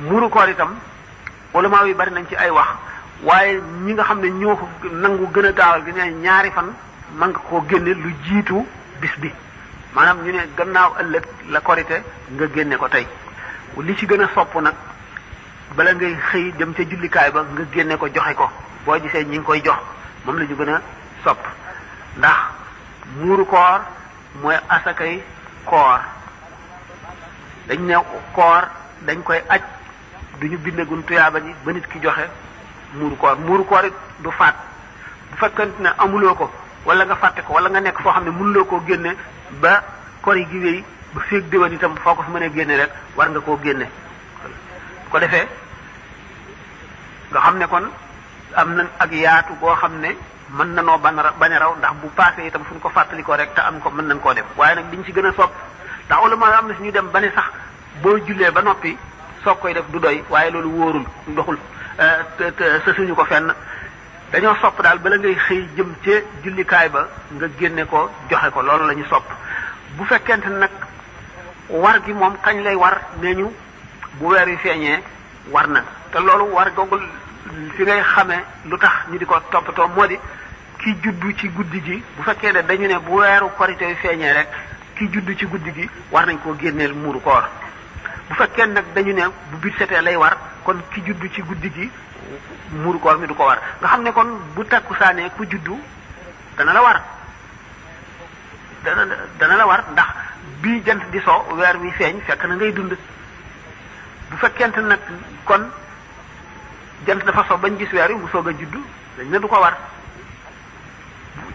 muuru koor itam ulama yi bari nañ ci ay wax waaye ñi nga xam ne ñoo ko nangu gën a gaawal gi ne ñaari fan mën nga koo génne lu jiitu bis bi maanaam ñu ne gannaaw ëllëg la korite nga génne ko tey li ci gën a sopp nag bala ngay xëy dem ca jullikaay ba nga génne ko joxe ko boo gisee ñi ngi koy jox moom la ñu gën a sopp ndax muuru koor mooy asakay koor dañ ne koor dañ koy aj duñu bindagun tuyaaba ji ba nit ki joxe muuru koor it du faat bu fekkente ne amuloo ko wala nga fàtte ko wala nga nekk foo xam ne mënuloo koo génne ba kori gi wéy ba féeg déwén itam foo ko fi mënee génne rek war nga koo génne ko defee nga xam ne kon am na ak yaatu boo xam ne mën na noo bañ a raw ndax bu passé itam fu ñu ko fàttalikoo rek te am ko mën nañ koo def waaye nag liñ ci gën a sopp ndax ulama am na si ñu dem ba ne sax boo jullee ba noppi soog koy def du doy waaye loolu wóorul doxul te sësuñu ko fenn dañoo sopp daal bala ngay xëy jëm ca jullikaay ba nga génne ko joxe ko loolu la ñu sopp bu fekkente nag war gi moom kañ lay war nee ñu bu weer wi feeñee war na te loolu war googu fi ngay xamee lu tax ñu di ko toppatoo moo di ki juddu ci guddi gi bu fekkee ne dañu ne bu weeru korite wi feeñee rek ki juddu ci guddi gi war nañ koo génneel muuru koor bu fekkee nag dañu ne bu bit setee lay war kon ki juddu ci guddi gi muuru koor mi du ko war nga xam ne kon bu takkusaanee ku juddu dana la war dana la war ndax bii jant di so weer wi feeñ fekk na ngay dund bu fekkente nag kon jant dafa so bañ gis weer wi mu soog a juddu dañ ne du ko war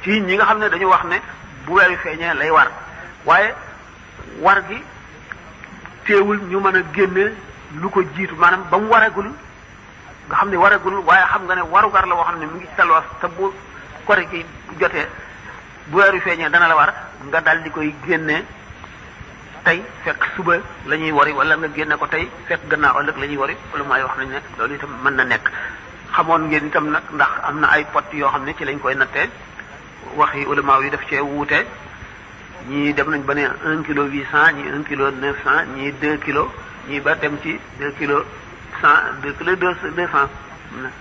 ci ñi nga xam ne dañu wax ne bu weer wi feeñee lay war waaye war gi teewul ñu mën a génne lu ko jiitu maanaam ba mu waragul nga xam ne waragul waaye xam nga ne warugar la boo xam ne mu ngi salwas te bu kori gi jotee bu weer wi feeñee dana la war nga dal di koy génne tey fekk suba la ñuy wari wala nga génne ko tey fekk gannaaw ëllëg la ñuy wari wala maay wax nañ ne loolu itam mën na nekk xamoon ngeen itam nag ndax am na ay pot yoo xam ne ci lañ koy nattee wax yi ulama yi daf cee wuute ñii dem nañ ba ne 1 kilo 800 ñii 1 kilo 900 ñii 2 kilos ñii ba dem ci 2 kilos 100 2 kilos 200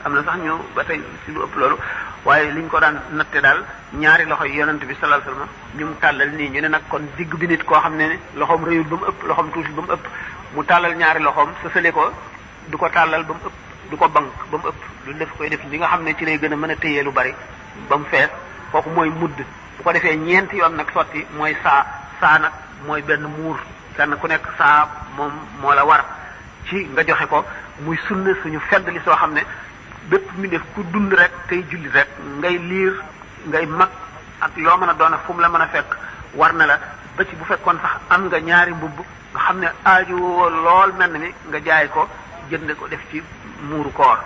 am na sax ñu ba tey ci lu ëpp loolu waaye liñ ko daan natte daal ñaari loxo yi yonent bi sallallahu alayhi wasallam ñu mu tàllal nii ñu ne nag kon digg bi nit koo xam ne loxoom rëyul ba mu ëpp loxoom tuuti ba mu ëpp mu tàllal ñaari loxoom sësale ko du ko tàllal ba mu ëpp du ko bank ba mu ëpp lu def koy def li nga xam ne ci lay gën a mën a téyee lu bari ba mu fees kooku mooy mudd bu ko defee ñeenti yoon nag sotti mooy saa nag mooy benn muur kenn ku nekk saa moom moo la war ci nga joxe ko muy sunna suñu fedd li soo xam ne bépp mi def ku dund rek tey julli rek ngay liir ngay mag ak loo mën a doon fu mu la mën a fekk war na la ba ci bu fekkoon sax am nga ñaari mbubb nga xam ne aaju lool mel na ni nga jaay ko jënd ko def ci muuru koor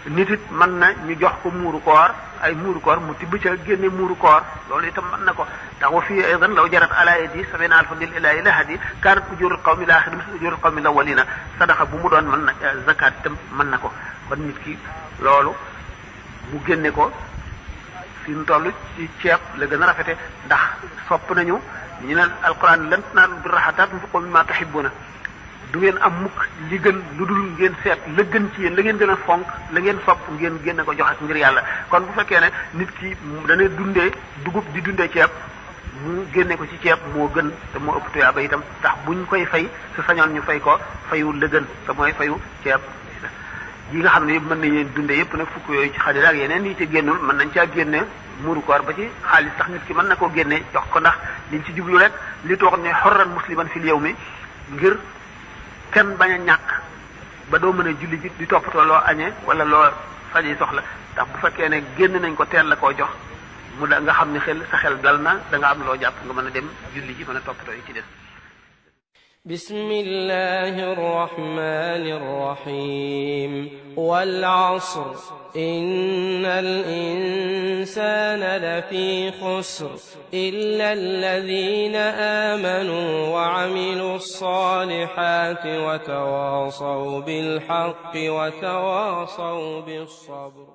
nit it mën na ñu jox ko muuru koor ay muuru koor mu tibb ca génne muuru koor loolu itam mën na ko ndax wa fii aydan law jarat ala yadi sabina alfa lil ilahi lahadi kaanat ujurul qawmi l axirin misl ujurul qawmi l awwalina sadaqa bu mu doon mën na zakat itam mën na ko kon nit ki loolu mu génne ko fi mu toll ci ceeb la gën a rafete ndax sopp nañu ñu ne alquran lan tanaalu birra hattaa tunfiqu mimma tuhibbuna du ngeen am mukk li gën lu dul ngeen seet la gën ci yéen la ngeen gën a fonk la ngeen sopp ngeen génne ko joxe ngir yàlla kon bu fekkee ne nit ki dana dundee dugub di dundee ceeb mu génne ko ci ceeb moo gën te moo ëpp tuyaaba itam ndax buñ koy fay su sañoon ñu fay ko fayu la gën te mooy fayu ceeb yi nga xam ne yëpp mën nañ leen dundee yëpp nag fukk yooyu ci xadira ak yeneen yi ci génnul mën nañ caa génne muuru koor ba ci xaalis sax nit ki mën na koo génne jox ko ndax liñ ci jublu rek li toog ne xorran musliman fil yawmi ngir kenn bañ a ñàkk ba doo mën a julli ji di toppatoo loo añee wala loo faji soxla ndax bu fekkee ne génn nañ ko teel la koo jox mu da nga xam ne sa xel dal na da nga am loo jàpp nga mën a dem julli ji mën a toppatoo yi ci des. bismillahi rrahmani rrahim wal asr innal insana lafi khusr illa alladhina amanu wa amilus salihati wa tawasaw bil haqqi wa tawasaw bis sabr